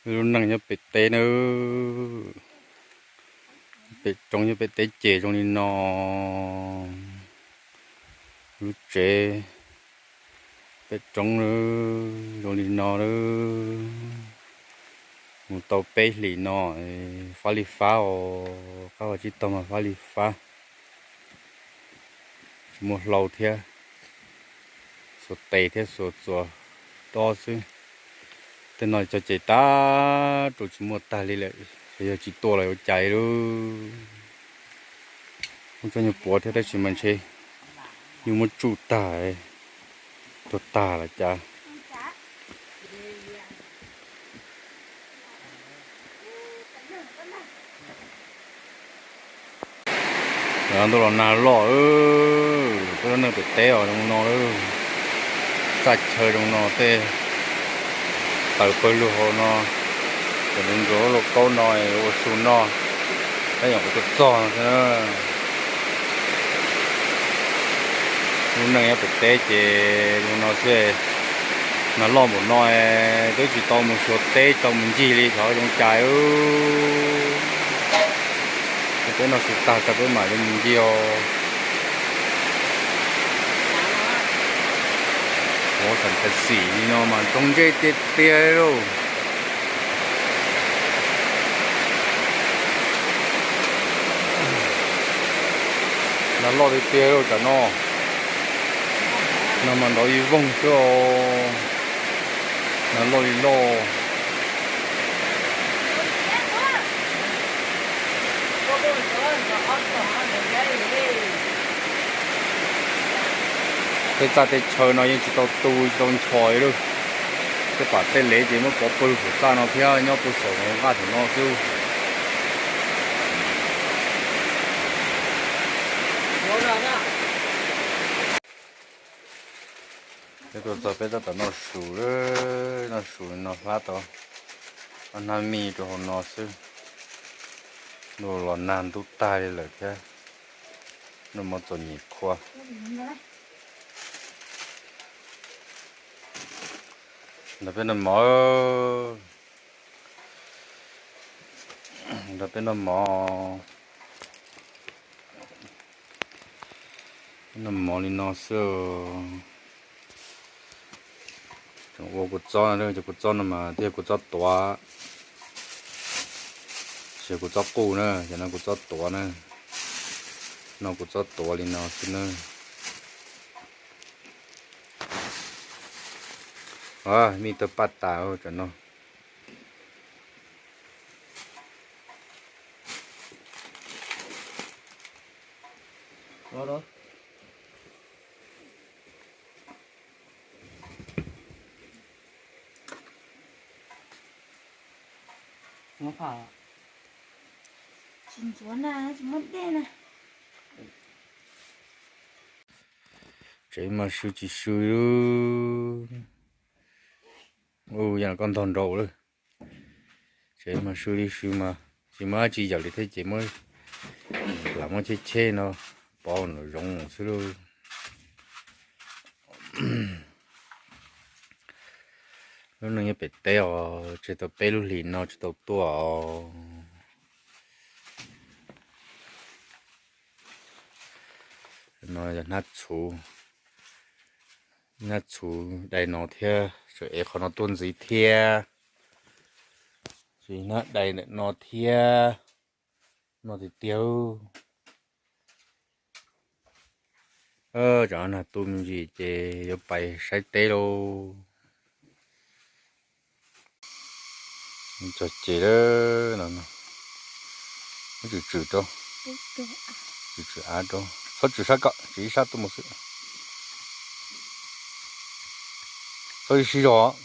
Lub neej nyob pem teb na, pem roob nyob pem teb ces zoo li no. Lub tsev pem roob zoo li no lawm. Mus tau peb hlis no, fab li fab os, qab ua tsib taug mas fab li fab. Tsis muaj hlau thiab, xuas tes thiab xuas txuas dob xwb. Tej no cog ces tag rau tsis muaj tag li lawm, xyov yog tsis tuaj los ua cas li. Muab tsob nyuag puav thiab tab sis mas ntshe nyuag muab tsuj tag, tuag tag los cas. Ntuj los nag loj, peb lub neej pem teb os zoo no, txaj chaw zoo no, tej taws pawg lug hauv no, cov ntsuav ntsuav lub lauj kaub no ua su noj, tab yog kuv tuaj txog no xwb. Lub neej nyob pem teb ces zoo no xwb. Nag loj npaum no twb tsis tau mus xyuas teb, tsis tau mus ncig li, xyov zoo cas. Peb noj su tag tso peb mam li mus ncig os. Ua xam thas xim li no mas rau ntsej tiag tiag lauj. Nag loj tiag tiag lauj tsam no. Nag mas nrov ib voog xwb os. Nag loj li loj. Tej txaj tej chaw no yeej tsis tau tu tsis tau nchos li lauj. Tej pam tej lev ces muab pov pawg lug saum txaj no thiab nyob puag saum nqaj saum no xwb. Peb tuaj txog peb tab tom noj su, noj su no hlab tau ob hnab mij rau hauv no xwb. Ntuj los nag ntub tag li lawm thiab, noj mov txom nyem qhua. Nrog peb noj mov, nrog peb noj mov. Noj mov li no xwb. Tseem ua kua txob no, cov kua txob no mas twb yog kua txob tuav, tsis yog kua txob quj na, cov no kua txob tuav na. Noj kua txob tuav li no xwb na. Mij tawg paj tas tsam no. Tsis ntxuav na, tsis muaj dej na. Tsev mas sw tsis sw li. Ua yam koj ntog nraud lawm. Tsev mas sw li sw mas tsis muaj dab tsi yawm li thiab ces muab, lam muab cheb cheb no pov nram zoov xwb lauj. Lub neej nyob pem teb os, tsis tau peb lub hlis no tsis tau tuaj os. No yog hnab txhuv, hnab txhuv dai no thiab, tseem ev qhov no tuaj ntxiv thiab, tsis hnab dai ntawm no thiab, no tiag tiag. Tsam no nag tu me ntsis ces yuav pais saib teb lauj. Txog ces lawm no, muab tswm tswm rau, tswm tswm av rau, txhob tswm sab kom, tswm ib sab tuaj mus xwb. Txhob sib zog,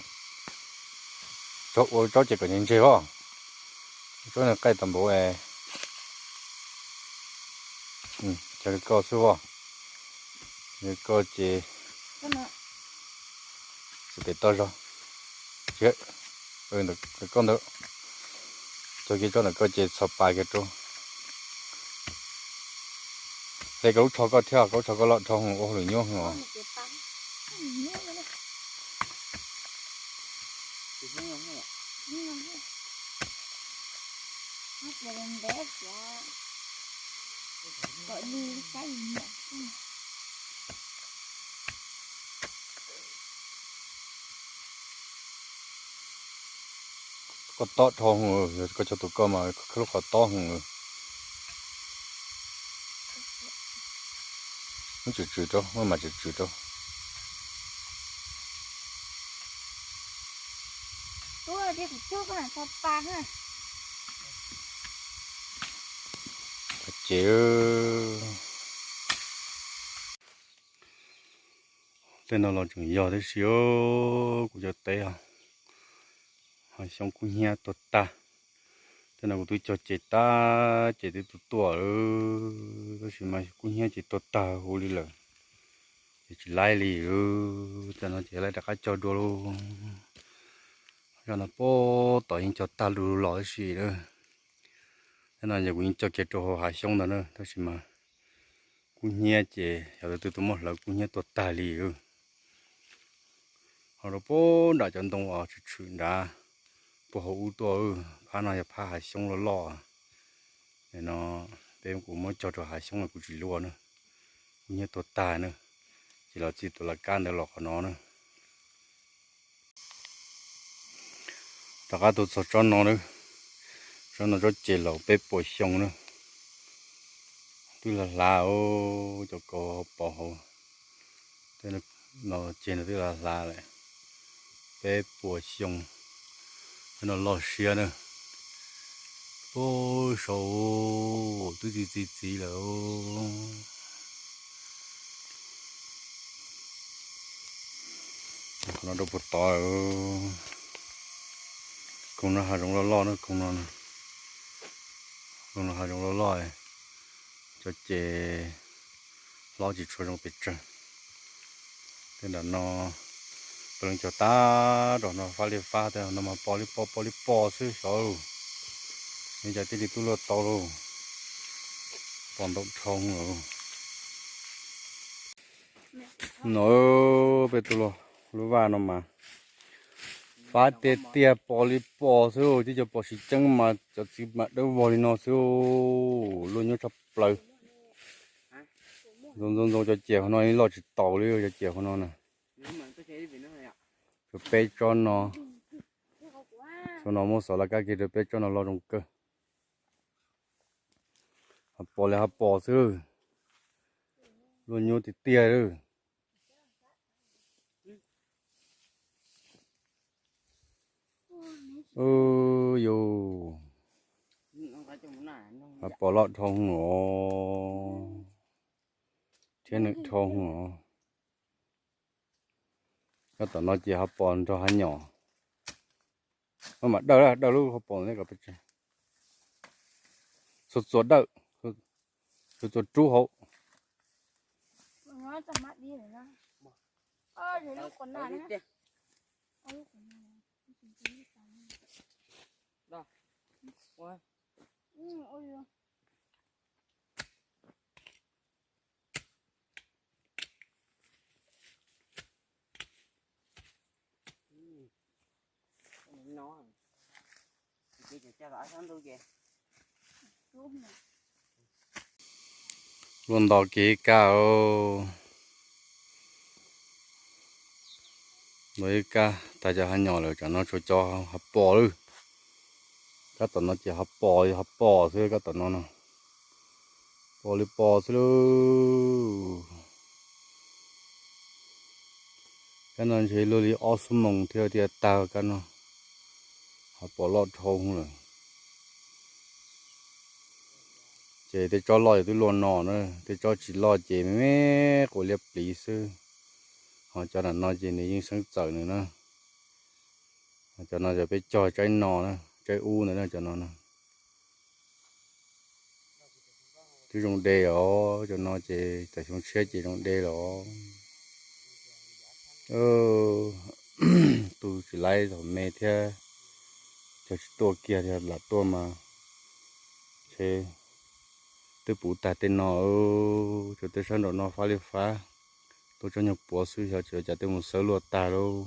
txhob ua tsob ces kom ntseg ntseg os. Tsob no qaij tas npaum es, cov li koj xwb os. Li koj ces txiv pem toj zog, ntawm koj ntawd, txog kiag tsob ntawm koj ces txhos pas kiag rau. Hle koj lub tsho koj thiab, koj lub tsho koj loj dhau ua hauj lwm nyuaj os. Koj tob dhau hwv, koj cog tus koj mas khawb lub qhov tob hwv. Muab tswm tswm rau, muab mas tswm tswm rau. Ces tej no los tseem yog tib si, kuv cov teb os, hav xyoob kub hnyiab tuag tag. Tej no kuv twb cog ces tag, ces twb tuaj tuaj, tab sis mas kub hnyiab ces tuag tag huv li lawm, ces tsis laib li. Tej no ces laib rov qab cog dua lauj. Zaj no puag tom yeej cog tag du lug los tib si na. Tej no ces kuv yeej cog kiag rau hauv hav xyoob ntawd na, tab sis mas kub hnyiab ces xyov tus twg tuaj muab hlawv, kub hnyiab tuag tag li. Ho rau puag nram cov ntoo uas tshwm tshwm nrad puag hauv ub tuaj, phab no yog phab hav xyoob loj loj. No peb kuv muab cog rau hav xyoob kuv tsis luaj na, kub hnyiab tuag tag na, ces los txij tus laj kab ntawd los qhov no na. Rov qab tuaj txog tsob no na, tsob no tsob ces laus peb puas xyoo na, twb hlav hlav cov kaus pos hauv, no ces no twb hlav hlav lawm, peb puas xyoo, no loj siab na. Puag saud twb txi txiv txiv lawm. Qhov no rau puag tod, koog no hav zoov loj loj na, koog no, koog no hav zoov loj loj, cov ces hlob tsis tshua zoo pes tsawg. Tej nram no peb leej cog tag rau no fab li fab, tej no mas pos li pos pos li pos xwb xyov, nws cas thiaj li tuaj luaj tau lauj, pos ntau dhau lawm. No peb tuaj luaj lub vaj no mas fab tiag tiag, pos li pos xwb, tib co pos siv ceeb mas cov txiv mas dawb vog li no xwb, luaj nyuaj tshaj plaws. Ntxoov ntxoov ntxoov, cov ciam hauv no loj tsis taus li, cov ciam hauv no na. Tshuav peb tsob no, tsob no muab xov laj kab kiag rau peb tsob no loj zoo kawg. Hav pos li hav pos xwb, luaj nyuaj tiag tiag lawm. Yus, hav pos loj dhau os, thiab nws dhau os. Kab tom no ces hav pos nrog hav nyom. Mam dawj, dawj lub hav pos ne kom pes tsawg. Txhua txhua dawj, txhua txhua rub hauv. Luaj nto kiag ib kab, nto ib kab tag cov hav nyom lawm, tsam no tshuav cov hav pos lawm. Kab tom no ces hav pos, hav pos xwb kab tom no no. Pos li pos xwb lauj. Kab no ntshe luaj li ob xuab moos thiaj tiav tag kab no. Hav pos loj dhau lawm. Ces tej tsob loj ces twb luaj no na, tej tsob tsis loj ces me me quav liab pliv xwb. Ho cov nram no ces nws yeej xeeb txawm nws na. Cov no yog peb cog tsaib no na, tsaib ub ntawd na, cov no na. Twb zoo de os, cov no ces tam xyoo tshiab ces zoo de los. Tu tsis laib thaum me thiab, cog tsis tuaj kiag thiab, lam tuaj mas ntshe twb puv tag tej no. Tsuas tej sab nraum no fab li fab, tuaj tsob nyuag puav xwb, xyov tsis ua cas twb mus xawb luaj tag lauj.